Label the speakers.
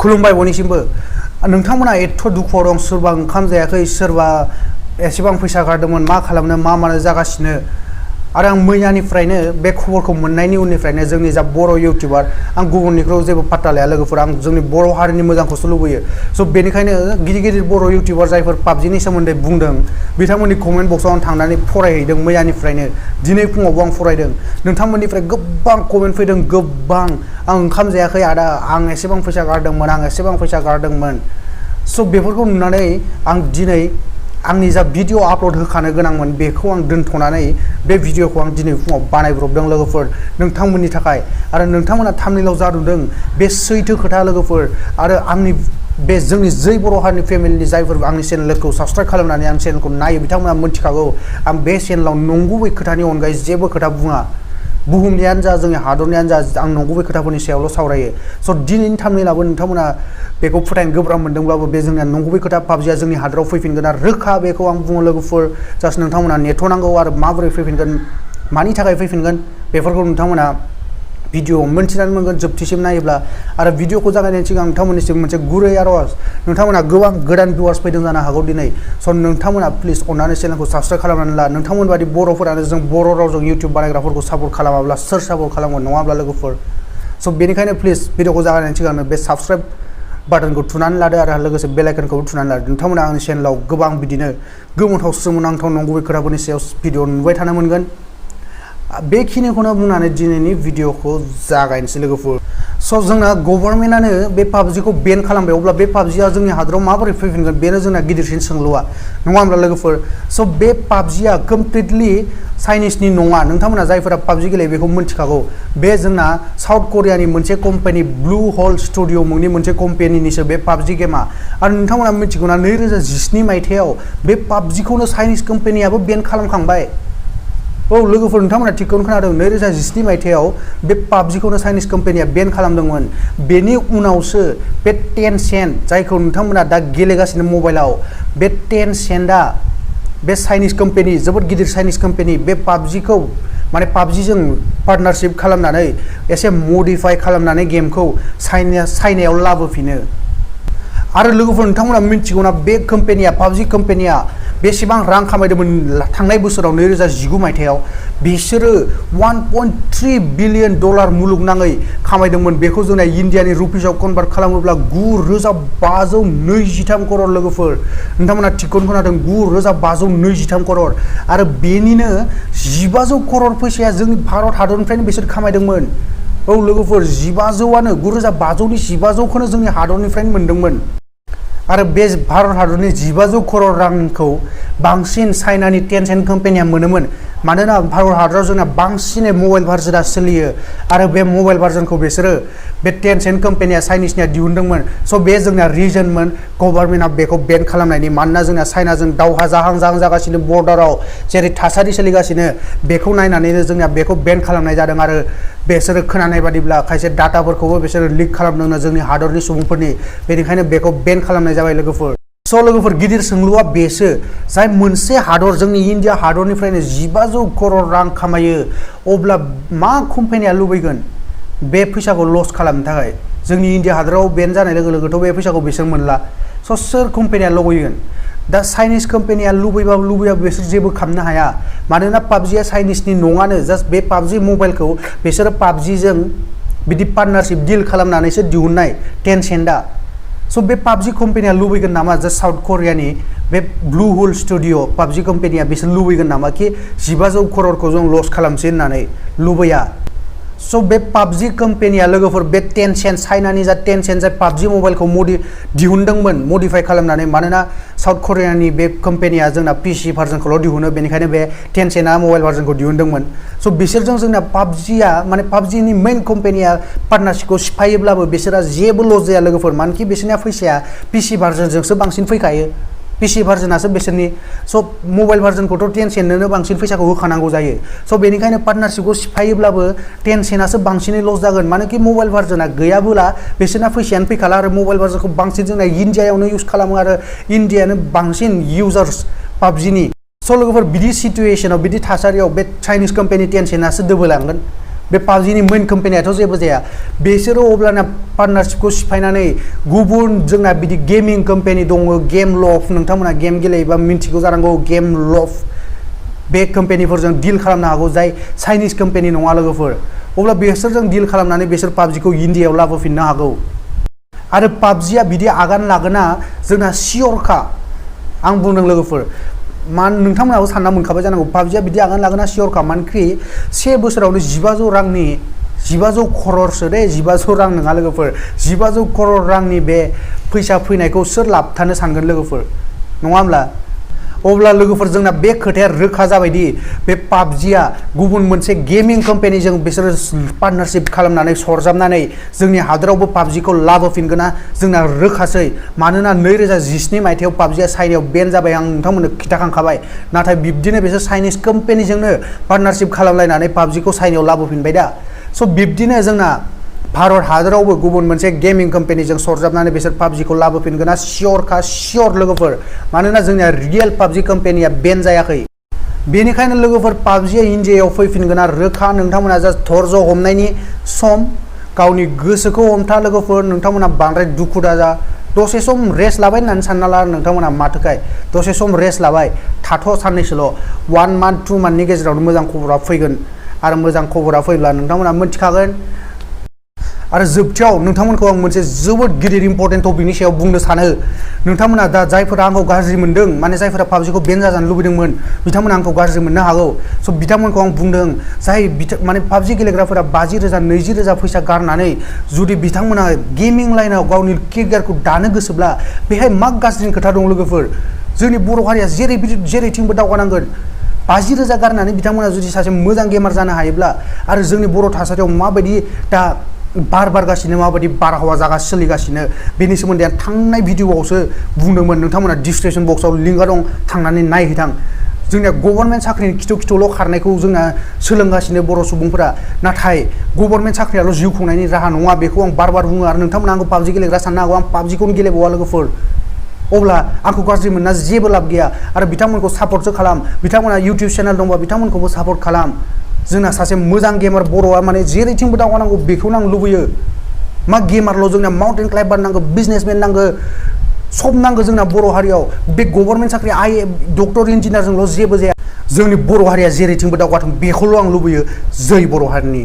Speaker 1: खुलुमबाय बयनिसिमबो नोंथांमोना एथ' दुखुआव दं सोरबा ओंखाम जायाखै सोरबा एसेबां फैसा गारदोंमोन मा खालामनो मा मानो जागासिनो आरो आं मैयानिफ्रायनो बे खबरखौ मोननायनि उननिफ्रायनो जोंनि जा बर' इउटिउबार आं गुबुननिखौ जेबो पात्ता लाया लोगोफोर आं जोंनि बर' हारिनि मोजांखौसो लुबैयो स' बेनिखायनो गिदिर गिदिर बर' इउटिउबार जायफोर पाबजिनि सोमोन्दै बुंदों बिथांमोननि कमेन्ट बक्सआव आं थांनानै फरायहैदों मैयानिफ्रायनो दिनै फुङावबो आं फरायदों नोंथांमोननिफ्राय गोबां कमेन्ट फैदों गोबां आं ओंखाम जायाखै आदा आं एसेबां फैसा गारदोंमोन आं एसेबां फैसा गारदोंमोन स' बेफोरखौ नुनानै आं दिनै आंनि जा भिडिअ आपल'ड होखानो गोनांमोन बेखौ आं दोनथ'नानै बे भिडिअखौ आं दिनै फुङाव बानायब्रबदों लोगोफोर नोंथांमोननि थाखाय आरो नोंथांमोना थाम्बनेइलाव जा नुदों बे सैथो खोथा लोगोफोर आरो आंनि बे जोंनि जै बर' हारिनि फेमिलिनि जायफोर आंनि चेनेलखौ साबस्क्राइब खालामनानै आं चेनेलखौ नायो बिथांमोना मिथिखागौ आं बे चेनेलाव नंगुबै खोथानि अनगायै जेबो खोथा बुङा बुहुमनियानो जा जोंनि हादरनियानो जा आं नंगुबै खोथाफोरनि सायावल' सावरायो स' दिनैनि थाम्बनेइलाबो नोंथांमोना बेखौ फोथायनो गोब्राब मोनदोंब्लाबो बे जोंनिया नंगुबै खोथा पाबजिया जोंनि हादराव फैफिनगोन आरो रोखा बेखौ आं बुङो लोगोफोर जास्ट नोंथांमोना नेथ'नांगौ आरो माबोरै फैफिनगोन मानि थाखाय फैफिनगोन बेफोरखौ नोंथांमोना भिडिअ मोनथिनानै मोनगोन जोबथिसिम नायोब्ला आरो भिडिअखौ जागायनायनि सिगां नोंथांमोननिसिम मोनसे गुरै आर'ज नोंथांमोना गोबां गोदान भिउवार्स फैदों जानो हागौ दिनै स' नोंथांमोना प्लिज अननानै चेनेलखौ साबस्क्राइब खालामनानै ला नोंथांमोन बादि बर'फोरानो जों बर' रावजों इउटिउब बानायग्राफोरखौ सापर्ट खालामाब्ला सोर सापर्ट खालामगोन नङाब्ला लोगोफोर स' बेनिखायनो प्लिज भिडिअखौ जागायनायनि सिगांनो बे साबस्क्राइब बाटनखौ थुनानै लादो आरो लोगोसे बेल आइकनखौबो थुनानै लादो नोंथांमोना आंनि चेनेलाव गोबां बिदिनो गोमोथाव सोमोनांथाव नंगुबै खोथाफोरनि सायाव भिडिअ नुबाय थानो मोनगोन बेखिनिखौनो बुंनानै दिनैनि भिडिअखौ जागायनोसै लोगोफोर स' जोंना गभर्नमेन्टआनो बे पाबजिखौ बेन खालामबाय अब्ला बे पाबजिया जोंनि हादराव माबोरै फैफिनगोन बेनो जोंना गिदिरसिन सोंलुआ नङा होमब्ला लोगोफोर स' बे पाबजिया कमप्लिटलि चाइनिसनि नङा नोंथांमोना जायफोरा पाबजि गेलेयो बेखौ मिथिखागौ बे जोंना साउथ करियानि मोनसे कम्पानि ब्लु हल स्टुडिअ मुंनि मोनसे कम्पानिनिसो बे पाबजि गेमा आरो नोंथांमोना मिथिगौना 2017 मायथाइयाव बे पाबजिखौनो चाइनिस कम्पानियाबो बेन खालामखांबाय औ लोगोफोर नोंथांमोना थिगखौनो खोनादों 2017 मायथाइयाव बे पाबजिखौनो चाइनिस कम्पानिया बेन खालामदोंमोन बेनि उनावसो बे टेनसेन्ट जायखौ नोंथांमोना दा गेलेगासिनो मबाइलाव बे टेनसेन्टआ बे चाइनिस कम्पानि जोबोद गिदिर चाइनिस कम्पानि बे पाबजिखौ माने पाबजिजों पार्टनारशिप खालामनानै एसे मडिफाइ खालामनानै गेमखौ चाइनायाव लाबोफिनो आरो लोगोफोर नोंथांमोना मिथिगौना बे कम्पानिया पाबजि कम्पानिया बेसेबां रां खामायदोंमोन थांनाय बोसोराव 2019 मायथाइयाव बिसोरो 1.3 बिलियन डलार मुलुगनाङै खामायदोंमोन बेखौ जोंना इन्डियानि रुपिसाव कनभार्ट खालामोब्ला 9,523 करोड़ लोगोफोर नोंथांमोना थिगखौनो खोनादों 9,523 करोड़ आरो बेनिनो 1,500 करोड़ फैसाया जोंनि भारत हादरनिफ्रायनो बिसोर खामायदोंमोन औ लोगोफोर 1,500आनो 9,500नि 1,500खौनो जोंनि हादरनिफ्रायनो मोनदोंमोन आरो बे भारत हादरनि 1,500 करोड़ रांखौ बांसिन चाइनानि टेनसेन्ट कम्पानिया मोनोमोन मानोना भारत हादराव जोंना बांसिनै मबाइल भार्जनआ सोलियो आरो बे मबाइल भार्जनखौ बिसोरो बे टेनसेन्ट कम्पानिया चाइनिसनिया दिहुनदोंमोन स' बे जोंना रिजनमोन गभर्नमेन्टआ बेखौ बेन खालामनायनि मानोना जोंना चाइनाजों दावहा जाहां जागासिनो बर्डाराव जेरै थासारि सोलिगासिनो बेखौ नायनानैनो जोंना बेखौ बेन खालामनाय जादों आरो बिसोरो खोनानाय बादिब्ला खायसे डाटाफोरखौबो बिसोरो लिक खालामदोंनो जोंनि हादरनि सुबुंफोरनि बेनिखायनो बेखौ बेन खालामनाय जाबाय लोगोफोर स' लोगोफोर गिदिर सोंलुआ बेसो जाय मोनसे हादर जोंनि इन्डिया हादरनिफ्रायनो 1,500 करोड़ रां खामायो अब्ला मा कम्पानिया लुबैगोन बे फैसाखौ लस खालामनो थाखाय जोंनि इन्डिया हादराव बेन जानाय लोगो लोगोथ' बे फैसाखौ बिसोर मोनला स' सोर कम्पानिया लुबैगोन दा चाइनिस कम्पानिया लुबैबाबो बिसोर जेबो खालामनो हाया मानोना पाबजिया चाइनिसनि नङानो जास्ट बे पाबजि मबाइलखौ बिसोरो पाबजिजों बिदि पार्टनारशिप डिल खालामनानैसो दिहुननाय टेनसेन्टआ स' बे पाबजि कम्पानिया लुबैगोन नामा जास्ट साउथ करियानि बे ब्लु हल स्टुडिअ पाबजि कम्पानिया बिसोर लुबैगोन नामा कि 1,500 करोड़खौ जों लस खालामसै होननानै लुबैया स' बे पाबजि कम्पानिया लोगोफोर बे टेनसेन्ट चाइनानि जा टेनसेन्ट जाय पाबजि मबाइलखौ दिहुनदोंमन मडिफाइ खालामनानै मानोना साउथ करियानि बे कम्पानिया जोंना पिसि भार्जनखौल' दिहुनो बेनिखायनो बे टेनसेन्टआ मबाइल भार्जनखौ दिहुनदोंमोन स' बिसोरजों जोंना पाबजिया माने पाबजिनि मेइन कम्पानिया पार्टनारशिपखौ सिफायोब्लाबो बिसोरा जेबो लस जाया लोगोफोर मानोकि बिसोरनिया फैसाया पिसि भार्जनजोंसो बांसिन फैखायो पिसि भार्जनासो बिसोरनि स' मबाइल भार्जनखौथ' टेनसेन्टनो बांसिन फैसाखौ होखानांगौ जायो स' बेनिखायनो पार्टनारशिपखौ सिफायोब्लाबो टेनसेन्टआसो बांसिनै लस जागोन मानोकि मबाइल भार्जना गैयाबोला बिसोरना फैसायानो फैखाला आरो मबाइल भार्जनखौ बांसिन जोंना इन्डियायावनो इउज खालामो आरो इन्डियानो बांसिन इउजार्स पाबजिनि स' लोगोफोर बिदि सिटुएसनाव बिदि थासारियाव बे चाइनिस कम्पानि टेनसेन्टआसो दोबोलांगोन बे पाबजिनि मेन कम्पानियाथ' जेबो जाया बिसोरो अब्लाना पार्टनारशिपखौ सिफायनानै गुबुन जोंना बिदि गेमिं कम्पानि दङ गेम लफ नोंथांमोना गेम गेलेयोबा मिन्थिगौ जानांगौ गेम लफ बे कम्पानिफोरजों डिल खालामनो हागौ जाय चाइनिज कम्पानि नङा लोगोफोर अब्ला बिसोरजों डिल खालामनानै बिसोर पाबजिखौ इन्डियायाव लाबोफिननो हागौ आरो पाबजिया बिदि आगान लागोना जोंना सियरखा आं बुंदों लोगोफोर नोंथांमोनाबो सानना मोनखाबाय जानांगौ पाबजिया बिदि आगान लागोना सियरखा मानोखि 1 बोसोरावनो 1500 रांनि 1500 खररसो दे 1500 रां नङा लोगोफोर 1500 खरर रांनि बे फैसा फैनायखौ सोर लाबथानो सानगोन लोगोफोर नङा होमब्ला अब्ला लोगोफोर जोंना बे खोथाया रोखा जाबायदि बे पाबजिया गुबुन मोनसे गेमिं कम्पानिजों बिसोरो पार्टनारशिप खालामनानै सरजाबनानै जोंनि हादोरावबो पाबजिखौ लाबोफिनगोना जोंना रोखासै मानोना 2017 मायथाइयाव पाबजिया चाइनायाव बेन जाबाय आं नोंथांमोननो खिथाखांखाबाय नाथाय बिब्दिनो बिसोर चाइनिज कम्पानिजोंनो पार्टनारशिप खालामलायनानै पाबजिखौ चाइनायाव लाबोफिनबाय दा स' बिब्दिनो जोंना भारत हादरावबो गुबुन मोनसे गेमिं कम्पानिजों सरजाबनानै बिसोर पाबजिखौ लाबोफिनगोना सियरखा सियर लोगोफोर मानोना जोंनिया रियेल पाबजि कम्पानिया बेन जायाखै बेनिखायनो लोगोफोर पाबजिया इन्डियायाव फैफिनगोना रोखा नोंथांमोना जास्ट धर्ज हमनायनि सम गावनि गोसोखौ हमथा लोगोफोर नोंथांमोना बांद्राय दुखु दाजा दसे सम रेस्ट लाबाय होननानै सानना ला नोंथांमोना माथोखाय दसे सम रेस्ट लाबाय थाथ' साननैसोल' 1 मान्थ 2 मान्थनि गेजेरावनो मोजां खबरा फैगोन आरो मोजां खबरा फैब्ला नोंथांमोना मिथिखागोन आरो जोबथियाव नोंथांमोनखौ आं मोनसे जोबोद गिदिर इम्पर्टेन्ट टपिकनि सायाव बुंनो सानो नोंथांमोना दा जायफोरा आंखौ गाज्रि मोनदों माने जायफोरा पाबजिखौ बेन जाजानो लुबैदोंमोन बिथांमोना आंखौ गाज्रि मोननो हागौ स' बिथांमोनखौ आं बुंदों जाय माने पाबजि गेलेग्राफोरा 50,000 20,000 फैसा गारनानै जुदि बिथांमोना गेमिं लाइनाव गावनि केरियारखौ दानो गोसोब्ला बेहाय मा गाज्रिनि खोथा दं लोगोफोर जोंनि बर' हारिया जेरैथिंबो दावगानांगोन 50,000 गारनानै बिथांमोना जुदि सासे मोजां गेमार जानो हायोब्ला आरो जोंनि बर' थासारियाव माबायदि दा बार बारगासिनो माबायदि बारहावा जागा सोलिगासिनो बेनि सोमोन्दै आं थांनाय भिडिअआवसो बुंदोंमोन नोंथांमोना डिसक्रिपसन बक्सआव लिंकआ दं थांनानै नायहैथां जोंनिया गभर्नमेन्ट साख्रिनि खिथु-खिथुल' खारनायखौ जोंना सोलोंगासिनो बर' सुबुंफोरा नाथाय गभर्नमेन्ट साख्रियाल' जिउ खुंनायनि राहा नङा बेखौ आं बार बुङो आरो नोंथांमोना आंखौ पाबजि गेलेग्रा साननो हागौ आं पाबजिखौनो गेलेबावा लोगोफोर अब्ला आंखौ गाज्रि मोनना जेबो लाब गैया आरो बिथांमोनखौ सापर्टसो खालाम बिथांमोना इउटिउब चेनेल दंबा बिथांमोनखौबो सापर्ट खालाम जोंना सासे मोजां गेमार बर'आ माने जेरैथिंबो दावगानांगौ बेखौनो आं लुबैयो मा गेमारल' जोंना माउन्टेन क्लाइम्बार नांगौ बिजनेसमेन नांगौ सब नांगौ जोंना बर' हारियाव बे गभर्नमेन्ट साख्रि डक्टर इन्जिनियारजोंल' जेबो जाया जोंनि बर' हारिया जेरैथिंबो दावगाथों बेखौल' आं लुबैयो जै बर' हारिनि